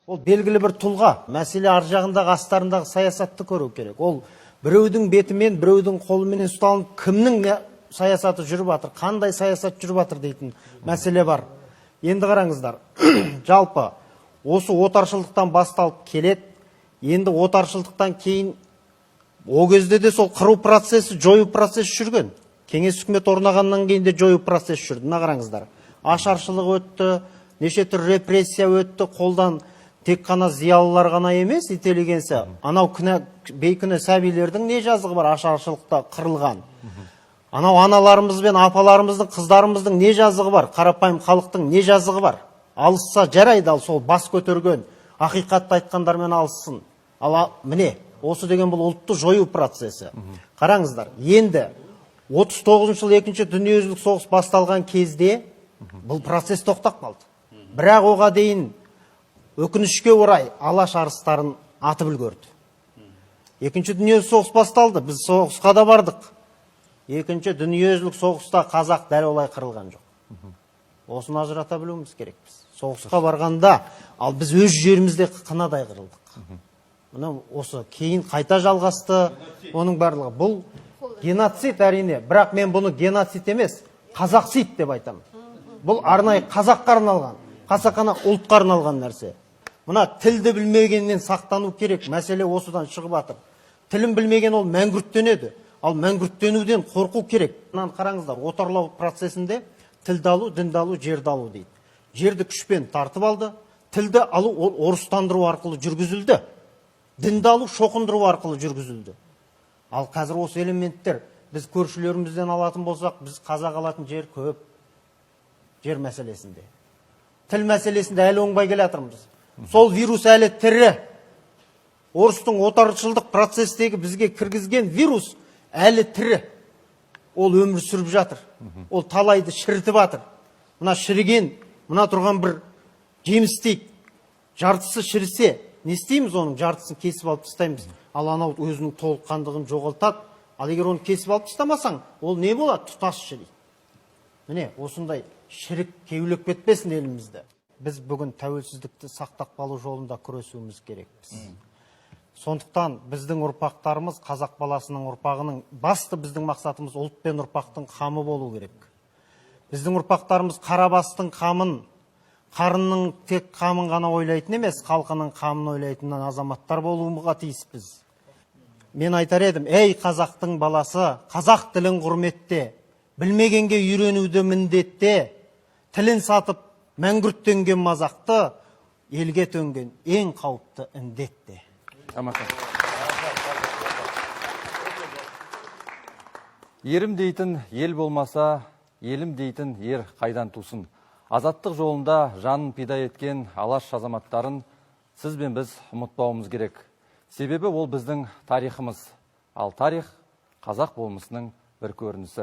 Ол белгілі бір тұлға. Мәселе ар жағындағы, астарындағы саясатты көру керек. Ол біреудің бетімен, біреудің қолыменен ұсталынып, кімнің саясаты жүріп жатыр, қандай саясат жүріп жатыр дейтін мәселе бар. Енді қараңыздар, жалпы осы отаршылдықтан басталып келеді. Енді отаршылдықтан кейін о кезде де сол қыру процесі, жою процесі жүрген. Кеңес үкіметі орнағаннан кейін де жою процесі жүрді. Мына қараңыздар, ашаршылық өтті, неше түрлі репрессия өтті. Қолдан тек қана зиялылар ғана емес, интеллигенция, анау күнә, бейкүнә сәбилердің не жазығы бар ашаршылықта қырылған? Анау аналарымыз бен апаларымыздың, қыздарымыздың не жазығы бар? Қарапайым халықтың не жазығы бар? Алысса жарайды, ал сол бас көтерген, ақиқатты айтқандармен алыссын. Ал міне, осы деген бұл ұлтты жою процесі. Қараңыздар, енді 39 жылы екінші дүниежүзілік соғыс басталған кезде бұл процесс тоқтап қалды. Бірақ оға дейін, өкінішке орай, Алаш арыстарын атып үлгерді. Екінші дүниежүзілік соғыс басталды, біз соғысқа да бардық. Екінші дүниежүзілік соғыста қазақ дәл олай қырылған жоқ. Осыны ажырата білуіміз керекпіз. Соғысқа барғанда, ал біз өз жерімізде қынадай қырылдық. Мына осы кейін қайта жалғасты оның барлығы. Бұл геноцид, әрине, бірақ мен бұны геноцид емес, қазақцид деп айтамын. Бұл арнайы қазаққа арналған, қасақана ұлтқа арналған нәрсе. Мына тілді білмегеннен сақтану керек. Мәселе осыдан шығып жатыр. Тілін білмеген ол мәңгүрттенеді, ал мәңгүрттенуден қорқу керек. Мынаны қараңыздар, отарлау процесінде тілді алу, дінді алу, жерді алу дейді. Жерді күшпен тартып алды. Тілді алу ол орыстандыру арқылы жүргізілді. Дінді алу шоқындыру арқылы жүргізілді. Ал қазір осы элементтер біз көршілерімізден алатын болсақ, біз қазақ алатын жер көп. Жер мәселесінде, тіл мәселесінде әлі оңбай келе жатырмыз. Сол вирус әлі тірі. Орыстың отаршылдық процестегі бізге кіргізген вирус әлі тірі. Ол өмір сүріп жатыр, ол талайды шірітіп жатыр. Мына шіріген, мына тұрған бір жеміс дейік, жартысы шірісе, не істейміз? Оның жартысын кесіп алып тастаймыз. Ал анау өзінің толыққандығын жоғалтады. Ал егер оны кесіп алып тастамасаң, ол не болады? Тұтас шіриді. Міне, осындай шірік кеулеп кетпесін елімізді. Біз бүгін тәуелсіздікті сақтап қалу жолында күресуіміз керекпіз. Сондықтан біздің ұрпақтарымыз, қазақ баласының, ұрпағының басты біздің мақсатымыз ұлт пен ұрпақтың қамы болу керек. Біздің ұрпақтарымыз қара бастың қамын, қарынның тек қамын ғана ойлайтын емес, халқының қамын ойлайтын азаматтар болуға тиіспіз. Мен айтар едім: ей, қазақтың баласы, қазақ тілін құрметте, білмегенге үйренуді міндетте. Тілін сатып мәңгүрттенген мазақты, елге төнген ең қауіпті індетте. Тамаша. Ерім дейтін ел болмаса, елім дейтін ер қайдан тусын? Азаттық жолында жанын пида еткен Алаш азаматтарын сіз бен біз ұмытпауымыз керек. Себебі ол біздің тарихымыз. Ал тарих қазақ болмысының бір көрінісі.